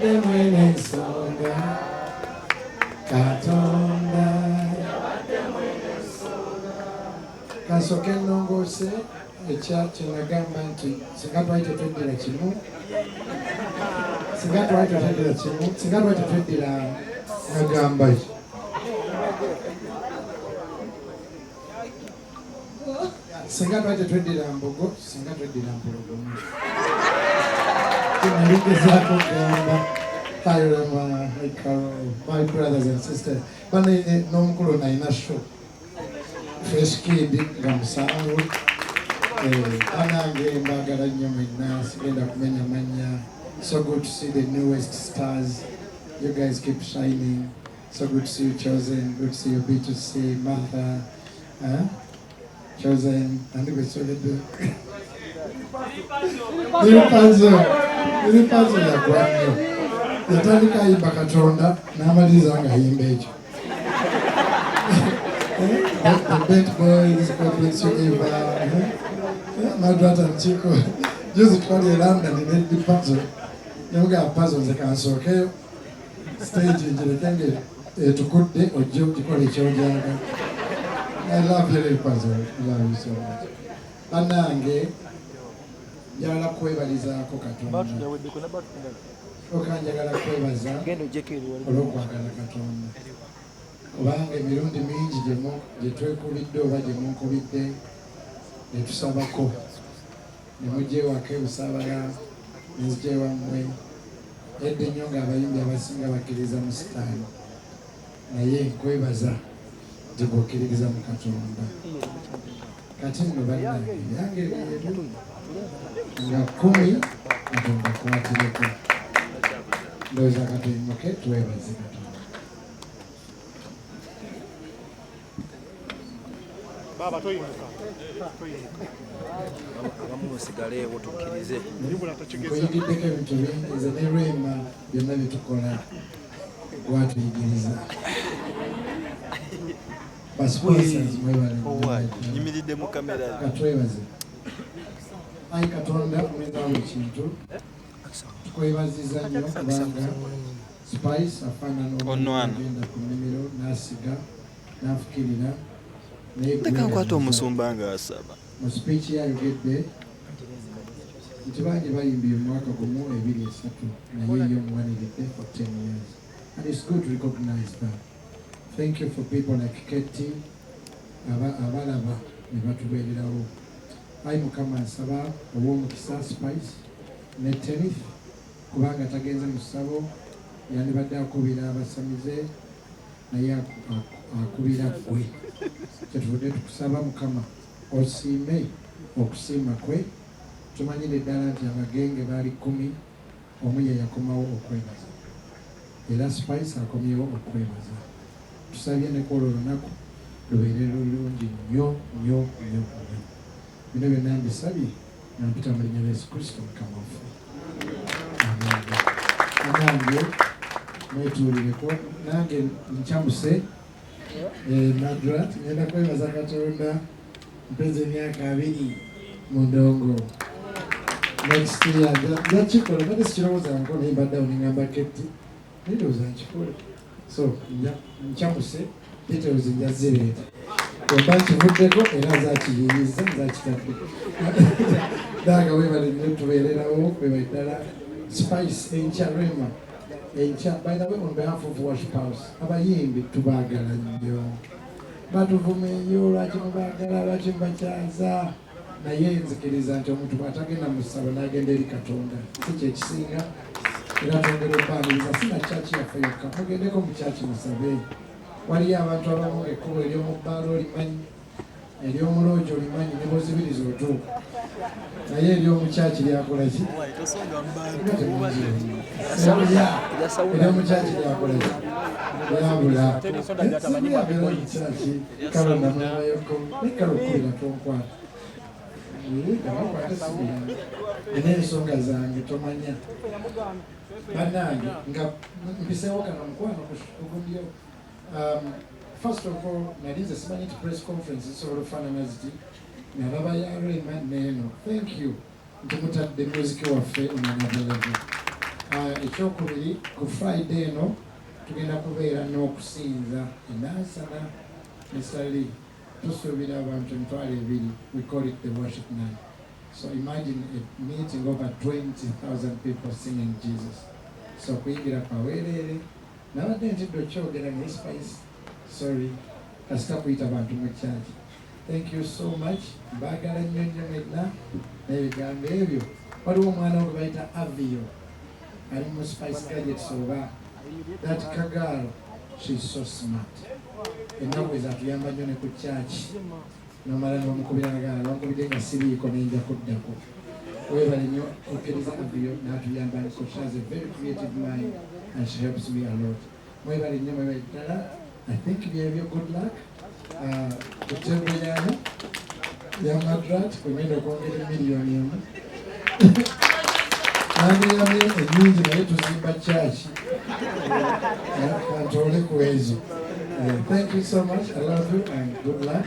Yabadde mwene nsonga. Katonda kansooke nnongoose ekya kyenagamba nti singa twali tetweddira kimu, singa twali tetweddira kimu, singa twali tetweddira nagamba ki? Singa twali tetweddira mbogo, singa tweddira mpologoma. Kyenabigezaako kugamba. Hi Rema, hi Carol, my brothers and sisters. Bane n'omukulu nalina show. Fresh Kid nga musanvu. Banange mbagala nnyo mwenna, sigenda kumenya mannya. So good to see the newest stars. You guys keep shining. So good to see you, Chosen. Good to see you, B2C, Martha. Huh? Chosen, and we saw the Lil Pazo yagwa nnyo. Yatandika ayimba Katonda n'amaliriza ng'ayimba ekyo. The Bent Boys, God bless you, Eva. Madrata and Chico. Juzi twali e London ne Lil Pazo. Nemugamba Pazo nze kansookeyo stage ngireke nge etukudde ojje ogikole ky'ojaga. I love you, Lil Pazo. I love you so much. Bannange njagala kwebalizaako Katonda. Oka njagala kwebaza olw'okwagala Katonda. Kubanga emirundi mingi gye twekubidde oba gye munkubidde ne tusabako ne mujja ewaka ebusaabala nenzija ewammwe. Edda ennyo ng'abayimbi abasinga bakkiriza mu sitaani, naye nkwebaza nti bw'okkiririza mu Katonda. Kati nno bannange ebyange byebyo nga 10 Katonda akwatireko. Ndowooza katuyimuke twebaze Katonda. Baba toyimuka. Toyimuka. Abamu musigaleewo tukkirize. Nkuyigiddeko ebintu bingi nze ne Rema, byonna bye tukola gwatuyigiriza. Ba sponsors mwebale nnyo. Nyimiridde mu kamera. Katwebaze. Ayi Katonda omuyinza wa buli kintu, tukwebaziza nnyo kubanga Spice afaanana omuntu Onwana. agenda ku nnimiro n'asiga n'afukirira naye Leka gwe nkwate nga omusumba ng'asaba. Mu speech ye ayogedde nti bangi bayimbye omwaka gumu, ebiri, esatu, naye ye omuwaniridde for 10 years, and it's good to recognize that. Thank you for people like Katie abalaba ne batubeererawo. Ayi Mukama, nsaba ow'omukisa Spice ne Tenith, kubanga tagenze mu ssabo, yandibadde akubira abasamize, naye akubira ggwe. Kyetuvudde tukusaba, Mukama, osiime okusiima kwe. Tumanyire ddala nti abagenge baali 10, omu ye yakomawo okwebaza, era Spice akomyewo okwebaza. Tusabye ne kwolwo olunaku lubeere lulungi nnyo nnyo nnyo nnyo. Bino byonna mbisabye nga mpita mu linnya lya Yesu Kristo Mukama waffe, amen. Anange mwetuulireko, nange nkyamuse. Madrat, ngenda kwebaza Katonda mpeza emyaka 20 mu ndongo. Next year njakikola, mbadde sikirowoozangako, naye mbaddeawo neŋŋamba Ketti naye ndowooza nkikole. So nkyamuse, details nja zireeta oba nkivuddeko era nzakiyiyiza nzakitadde. Danga webale nnyo tubeererawo, webale ddala Spice. Enkya Rema, enkya. By the way, on behalf of Worship House, abayimbi tubaagala nnyo. Batuvumeeyo, lwaki mubaagala, lwaki mubakyaza? Naye nzikiriza nti omuntu bw'atagenda mu ssabo n'agenda eri Katonda si kyekisinga. Era twongera okubaaniriza si na kyaki yaffe yokka, mugendeko mu kyaki musabe. Waliyo abantu abamu ng'ekkubo ery'omu bbaala olimanyi, ery'omulooji olimanyi, ne bwozibiriza otuuka, naye ery'omukyaki lyakola ki? Nga temunzirumu. Ery'omukyaki lyakola ki? Lyabula. Sibyagala omukyaki kalo namulabayoko naye kalo okubira tonkwata. Gabakwata sibira, nina ensonga zange tomanya. Bannange nga mpiseewo kano mukwano kugundyewo. First of all, nali nze simanyi nti press conference zisobola okufaanana ziti. Nalaba ya Rema neeno. Thank you nti mutadde music waffe on another level. Ekyokubiri, ku Friday eno tugenda kubeera n'okusinza enansana ne Lee. Tusuubira abantu 20,000. We call it the worship night. So imagine a meeting over 20,000 people singing Jesus. So kuyingira kwaweerere. Nabadde ntidde okyogera naye Spice, sorry, kasita kuyita bantu mu church. Thank you so much. Mbaagala nnyo nnyo mwenna n'ebigambo ebyo. Waliwo omwana gwe bayita Avio, ali mu Spice Gadgets oba that kagaalo. She's so smart. Ennaku ezo atuyamba nnyo ne ku church. Nomala n'omukubira nagala bankubidde nga siriiko nenja kuddako. Webale nnyo okkiriza Avio n'atuyamba because she has a very creative mind and she helps me a lot. Mwebale nnyo, mwebale ddala. I think byebyo. Good luck. Ku table yange ya Madrat kwegenda okwongera 1 million. Nandiyamye ennyingi naye tuzimba church, kantoole ku ezo. Thank you so much. I love you and good luck.